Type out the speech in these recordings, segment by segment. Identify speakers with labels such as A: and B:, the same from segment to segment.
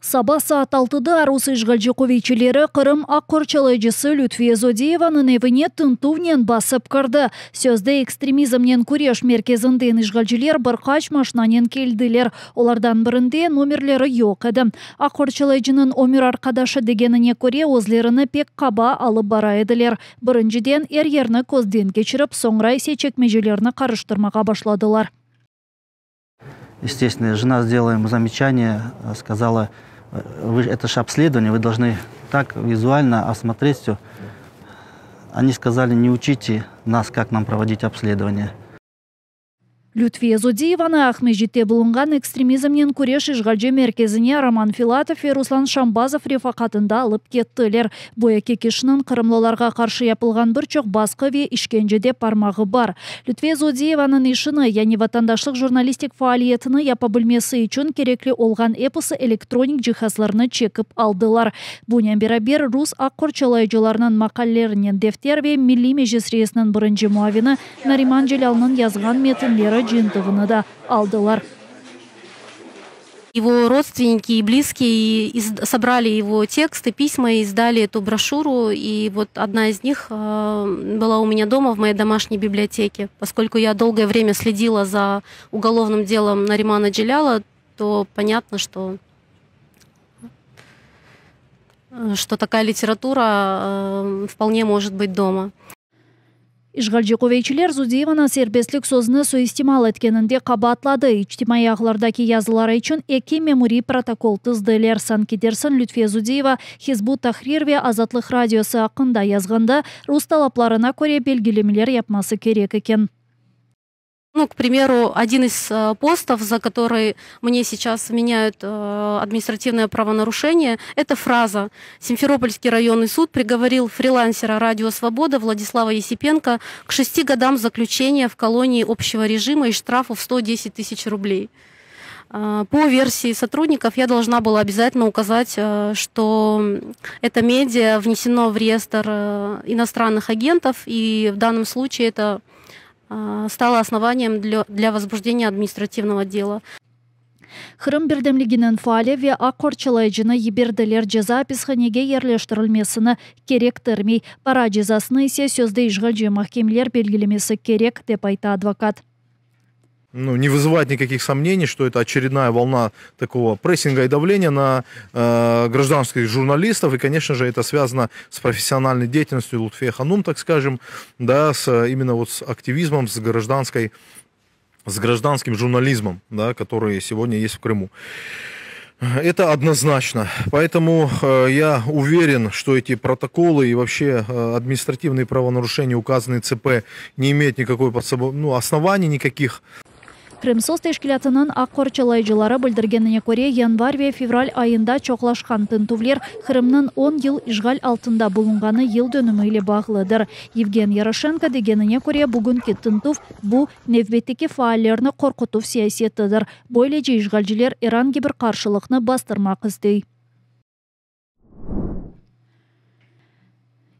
A: Saba saat altıda rus işğalci quvetçileri Qırım aq qorçalayıcısı Lütfiye Zodiyevanıñ evine tintüvnen basıp kirdi. Sözde ekstremizmnen küreş merkezinden işğalciler bir qaç maşinanen keldiler, olardan birinde nomerleri yoq edi. Aq qorçalayıcınıñ ömür arqadaşı degenine köre, özlerini pek qaba alıp bara ediler. Birinciden er yerni közden keçirip, soñra ise çekmecelerni qarıştırmağa başladılar.
B: Естественно, жена сделала ему замечание, сказала, вы, это же обследование, вы должны так визуально осмотреть все. Они сказали, не учите нас, как нам проводить обследование.
A: Lütfiye Zodiyevanı Aqmescitte bulunğan Ekstremizmnen küreş işğalci merkezine Roman Filatov ve Ruslan Şambazov refaqatında alıp kettiler. Bu eki kişiniñ qırımlılarğa qarşı yapılğan bir çoq basqı ve işkencede parmağı bar. Lütfiye Zodiyevanıñ işini, yani vatandaşlıq jurnalistik faaliyetini yapa bilmesi içün kerekli olğan episi elektronik cihazlarnı çekip aldılar. Bunen beraber, rus aq qorçalayıcılarınıñ maqalelerinen defter ve Milliy Meclis reisiniñ birinci muavini Nariman Celâlnıñ yazğan metinleri cıyıntığını da aldılar.
C: Его родственники и близкие собрали его тексты, письма и издали эту брошюру. И вот одна из них была у меня дома, в моей домашней библиотеке. Поскольку я долгое время следила за уголовным делом Наримана Джеляла, то понятно, что что такая литература вполне может быть дома.
A: İşğalci quvetçiler Zudiyevanı serbestlik sözüni suistimal etkeninde qabaatladı, içtimaiy ağlardaki yazıları içün eki memuriy protokol tizdiler. Sanki dersiñ Lütfiye Zudiyeva Hizb ut-Tahrir ve Azatlıq Radiosı aqqında yazğanda rus talaplarına köre belgilemeler yapması kerek eken.
C: Ну, к примеру, один из постов, за который мне сейчас вменяют административное правонарушение, это фраза «Симферопольский районный суд приговорил фрилансера «Радио Свобода» Владислава Есипенко к шести годам заключения в колонии общего режима и штрафу в 110 тысяч рублей». По версии сотрудников я должна была обязательно указать, что это медиа внесено в реестр иностранных агентов, и в данном случае это стало основанием для, для возбуждения административного дела.
A: Qırım birdemliginiñ faali ve aq qorçalayıcını yiberdiler, ceza apishanege yerleştirilmesini kerektirmey, para cezasını ise sözde işğalci mahkemeler belgilemesi kerek, dep ayta advokat.
D: Ну, не вызывает никаких сомнений, что это очередная волна такого прессинга и давления на э, гражданских журналистов. И, конечно же, это связано с профессиональной деятельностью Лутфе Ханум, так скажем, да, с, именно вот с активизмом, с гражданской с гражданским журнализмом, да, который сегодня есть в Крыму. Это однозначно. Поэтому э, я уверен, что эти протоколы и вообще э, административные правонарушения, указанные ЦП, не имеют никакой под собой, ну, оснований никаких.
A: Krımsos teşkilâtınıñ aq qorçalayıcıları bildirgenine köre, yanvar ve fevral ayında çoqlaşqan tintüvler Qırımnıñ on yıl işğal altında bulunğanı yıl dönümi ile bağlıdır. Yevgen Yaroşenko degenine köre, bugünki tintüv, bu, nevbetteki faallerni qorqutuv siyasetidir. Böylece işğalciler er angi bir qarşılıqnı bastırmaq istey.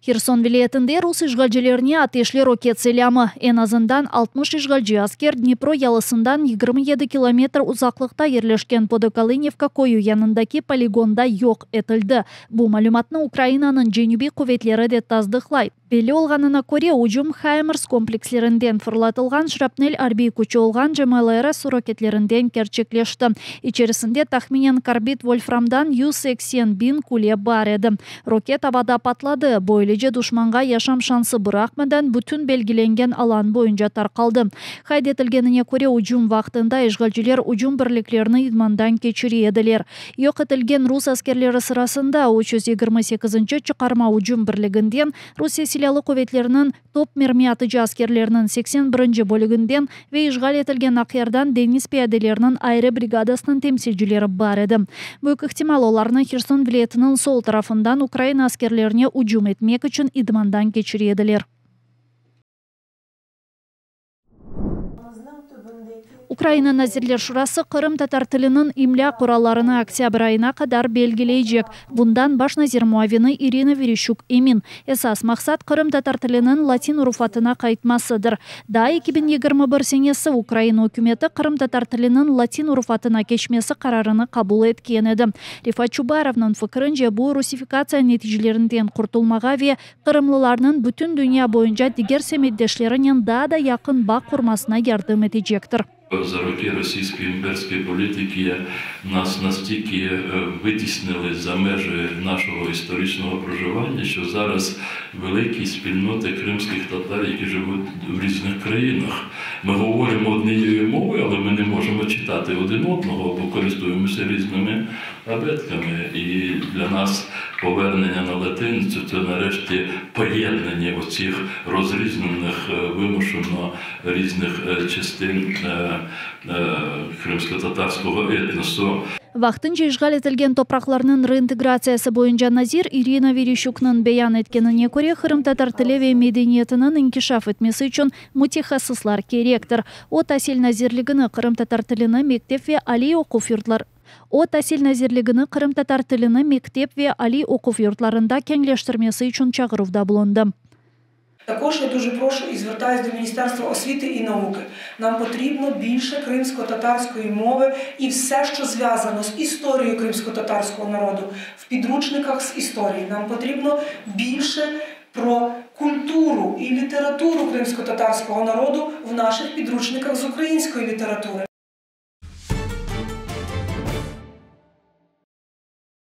A: Herson vilâyetinde rus işğalcilerine ateşli roket selâmı. Eñ azından 60 işğalci asker Dnipro yalısından 27 kilometr uzaqlıqta yerleşken Podokalınivka köyü yanındaki poligonda yoq etildi. Bu malümatnı Ukrainanıñ Cenübiy quvetleri de tasdıqlay. Belli olğanına köre, ücüm HIMARS komplekslerinden fırlatılğan şrapnel arbiy küçü olğan GMLRS roketlerinden kerçekleşti. İçerisinde tahminen karbid volframdan 180 biñ küle bar edi. Roket avada patladı, böylece duşmanğa yaşam şansı bıraqmadan bütün belgilengen alan boyunca tarqaldı. Qayd etilgenine köre, ücüm vaqtında işğalciler ücüm birliklerini idmandan keçire ediler. Yoq etilgen rus askerleri sırasında 328-nci çıqarma ücüm birliginden, Rusiye Silâlı quvetleriniñ top mermi atıcı askerleriniñ 81-nci bölüginden ve işğal etilgen Aqyardan deñiz piyadeleriniñ ayrı brigadasınıñ temsilcileri bar edi. Büyük ihtimal, olarnı Herson vilâyetiniñ sol tarafından Ukraina askerlerine ücüm etmek içün idmandan keçire ediler. Ukraina Nazirler Şurası qırımtatar tiliniñ imlâ qurallarını oktâbr ayına qadar belgileycek. Bundan baş nazir muavini İrina Vereşçuk emin. Esas maqsat, qırımtatar tiliniñ latin urufatına qaytmasıdır. Daa 2021 senesi Ukraina ükümeti qırımtatar tiliniñ latin urufatına keçmesi qararını qabul etken edi. Refat Çubarovnıñ fikirince, bu rusifikatsiya neticelerinden qurtulmağa ve qırımlılarnıñ bütün dünya boyunca diger semetdeşlerinen daa da yaqın bağ qurmasına yardım etecektir.
E: За роки російської імперської політики нас настільки витіснили за межі нашого історичного проживання, що зараз великі спільноти кримських татар, які живуть в різних країнах. Ми говоримо однією мовою, але ми не можемо читати один одного, бо користуємося різними абетками. І для нас повернення на латиницю це нарешті поєднання оцих розрізнених вимушено різних частин кримсько-татарського етносу.
A: Vaqtınca işğal etilgen topraqlarnıñ reintegratsiyası boyunca nazir İrina Vereşçuknıñ beyan etkenine köre, qırımtatar tili ve medeniyetiniñ inkişaf etmesi içün mütehassıslar kerektir. O, Tasil nazirligini qırımtatar tilini mektep ve aliy oquv yurtlar O, Tasil nazirligini qırımtatar tilini mektep ve aliy oquv yurtlarında keñleştirmesi içün çağıruvda bulundı.
F: Також я дуже прошу і звертаюся до Міністерства освіти і науки. Нам потрібно більше кримсько-татарської мови і все, що зв'язано з історією кримсько-татарського народу в підручниках з історії. Нам потрібно більше про культуру і літературу кримсько-татарського народу в наших підручниках з української літератури.